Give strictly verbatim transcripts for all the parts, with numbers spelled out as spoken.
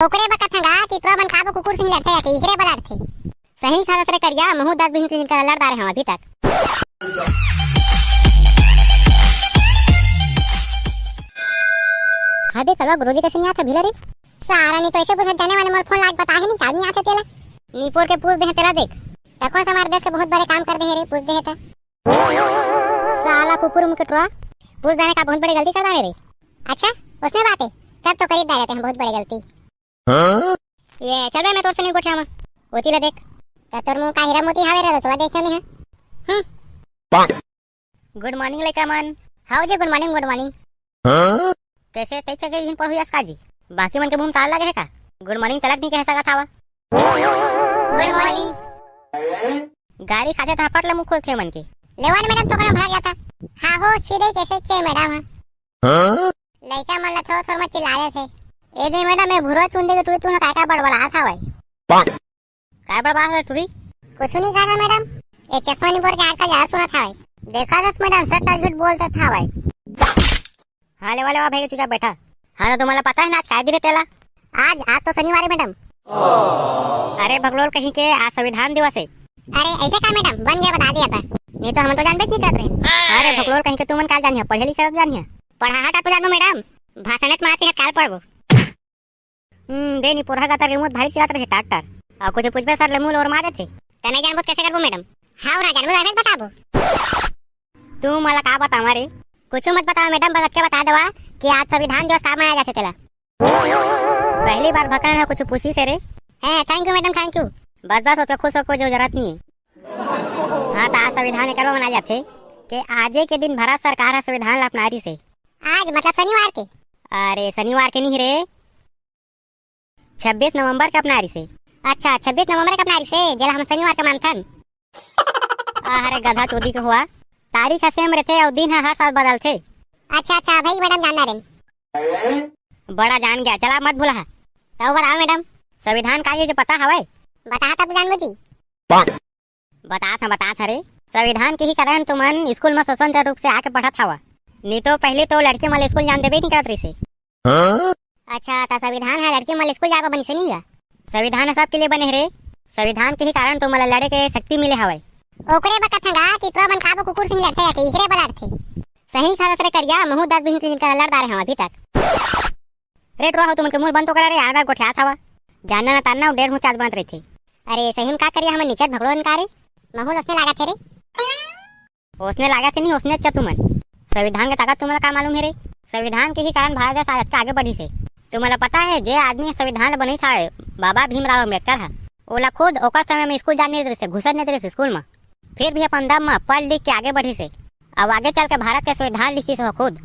ओकरे बर कथंव गा कि टुरा मन काबर कुकुर से लड़थे, कि इकरे बर लड़थे। सही कहत रे करिया, महूं दस बीस दिन कर लड़ डारे हंव अभी तक। हाय बे कलवा, गुरुजी कइसे नइ आत हे भीला रे? सारा नइ तो अइसे पूछत, जाने वाले मोर फोन लाग बताही नहीं, का नइ आत हे तेला। निपोर के पूछ दे हे तेला देख। तको से हमारे देश के बहुत बड़े काम कर दे हे रे, पूछ दे हे त। साला कुकुर मुंह के टुरा। पूछ डारे का बहुत बड़ी गलती कर डारे रे। अच्छा, ओसने बात हे, तब तो करी डारे तें बहुत बड़ी गलती। हाँ? ये चल बे, मैं तोर से नइ गोठियावंव। ओती ला देख। त तोर मुंह का हीरा मोती हावे रे, तोला देखे नइ हे। हम्म। Good morning लइका मन। हाव जी, good morning, good morning। हाँ? कइसे तैं चघे हिन पढ़हू यस का जी? बाकी मन के मुंह म ताला लगे हे का? Good morning तलक नइ कहे सकत हवा। Good morning। गारी खाथे त फट ले मुंह खोलथे मन के। लेवा न मैडम, तोकरा भड़क जाता। हाँ हो, छिरे कइसे चे मैडम ह। हाँ? लइका मन ला थोर थोर म चिल्ला देथे। ए दे मैडम, ए भुरवा चुंदी के टुरी, तुमन काय काय बड़बड़ात हवय? काय बड़बड़ात हवय टुरी? कुछु नइ कहत हंव मैडम, ए चश्मा निपोर के आजकल ज्यादा सुनत हवय। देखत हस मैडम, सट्टा झूठ बोलत हवय। हाँ लेवा लेवा भइया, चुपचाप बइठा। हाँ त तुमन ला पता हे ना आज काय दिन हे तेला? आज, आज तो शनिवार हे मैडम। अरे भकलोल कहीं के, आज संविधान दिवस हे। अरे अइसे का मैडम, बन गया बता दिया त। नइ तो हमन तो जानबे नइ करत रहेन। अरे भकलोल कहीं के, तुमन का जानिहा, पढ़े लिखे तो जानिहा। पढ़ाहा का तो जानबो मैडम, भाषणच मारत हे, काल पढ़बो। हम्म, दे निपोरहा गतर के मुंह भारी चिल्लात रहिथे टाक टाक। अउ कुछु पूछबे सर ले मुंह ल ओरमा देथे। त नइ जानबो त कइसे करबो मैडम? हाँ, ना जानबो त बताबो। तुमन ला का बतावंव रे? कुछु मत बतावा मैडम, बस अतके बता देवा कि आज संविधान दिवस काबर मनाय जाथे तेला। पहली बार भकलोल ह कुछु पूछिस हे रे। हैं, thank you madam, thank you। बस बस, ओतका खुश होके जरूरत नइ हे। हाँ, त आज संविधान एकर बर मनाय जाथे कि आजे के दिन भारत सरकार ह संविधान ला अपनारिस हे। आज मतलब शनिवार के? अरे, शनिवार के नहीं रे, छब्बीस नवंबर के अपनारिस हे। अच्छा, छब्बीस नवंबर के अपनारिस हे, जेला हम शनिवार के मानथन। अरे गधा चोदी के होवा, तारीख ह same रहिथे अउ दिन ह हर साल बदलथे। अच्छा, अच्छा, भई मैडम, जान डारेन। बड़ा जान गया, चला मत भुलाहा। त ओ बतावा मैडम, संविधान का हे जे पता हवय? बताहा तब जानबो जी। बतात हंव, बतात हंव रे। संविधान के ही कारण तुमन स्कूल म स्वतंत्र रूप से आके पढ़त हवा। नइ तो पहली तो लड़की मन ला स्कूल जान देबे नइ करत रहिसे। हाँ? अच्छा, त संविधान ह लड़की मन ला स्कूल जाए बर बनिसे नइ गा? संविधान ह सबके लिए बने हे रे। संविधान के ही कारण तुमन ला लड़े के शक्ति मिले हवय। ओकरे बर कथंव गा कि टुरा मन काबर कुकुर से नइ लड़थे, कि इकरे बर लड़थे। सही कहत हस रे करिया, महूं दस बीस दिन कर लड़ डारे हंव अभी तक। रे टुरा हो, तुमन के मुंह ल बंद तो करा रे, आय बाय गोठियात हवा। जानना ना तानना, डेढ़ मुंह चांद बनत रहिथे। अरे सही म का करिया, हमन निचट भकलोल हन का रे? महूं ल ओसने लागत हे रे। ओसने लागत हे नहीं, ओसने अच्छा तुमन। संविधान के ताकत तुमन ला का मालूम हे रे? संविधान के ही कारण भारत देश आज अतका आगे बढ़िस हे। तुमन ला पता हे, जे आदमी संविधान ला बनइस हवय, बाबा भीमराव अम्बेडकर ह, ओला खुद ओकर समय म स्कूल जान नइ देत रहिसे, घुसन नइ देत रहिसे स्कूल म। फिर भी अपन दम म पढ़ लिख के आगे बढ़िस हे। अउ आगे चल के भारत के संविधान लिखिस हे खुद,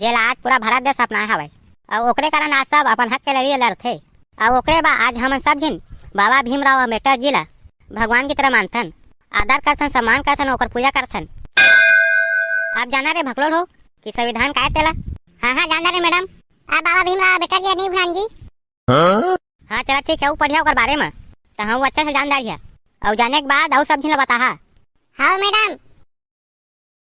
जेला आज पूरा भारत देश अपनाए हवय। अउ ओकरे कारण आज सब अपन हक के लड़ई लड़थे। अउ ओकरे बाद आज हमन सब झिन बाबा भीमराव अम्बेडकर जी ला भगवान की तरह मानथन, आदर करथन, सम्मान करथन, ओकर पूजा करथन। अब जाना रे भकलोल हो कि संविधान का हे तेला? हाँ, हाँ, जान डारेन मैडम। अब बाबा भीमराव अम्बेडकर जी नहीं भुलान जी। हाँ? हाँ, चला ठीक हे, अउ पढ़िया ओकर बारे म, त हमन अच्छा से जान डारिहा। अउ जाने के बाद अउ सब झिन ला बताहा। हाँ मैडम,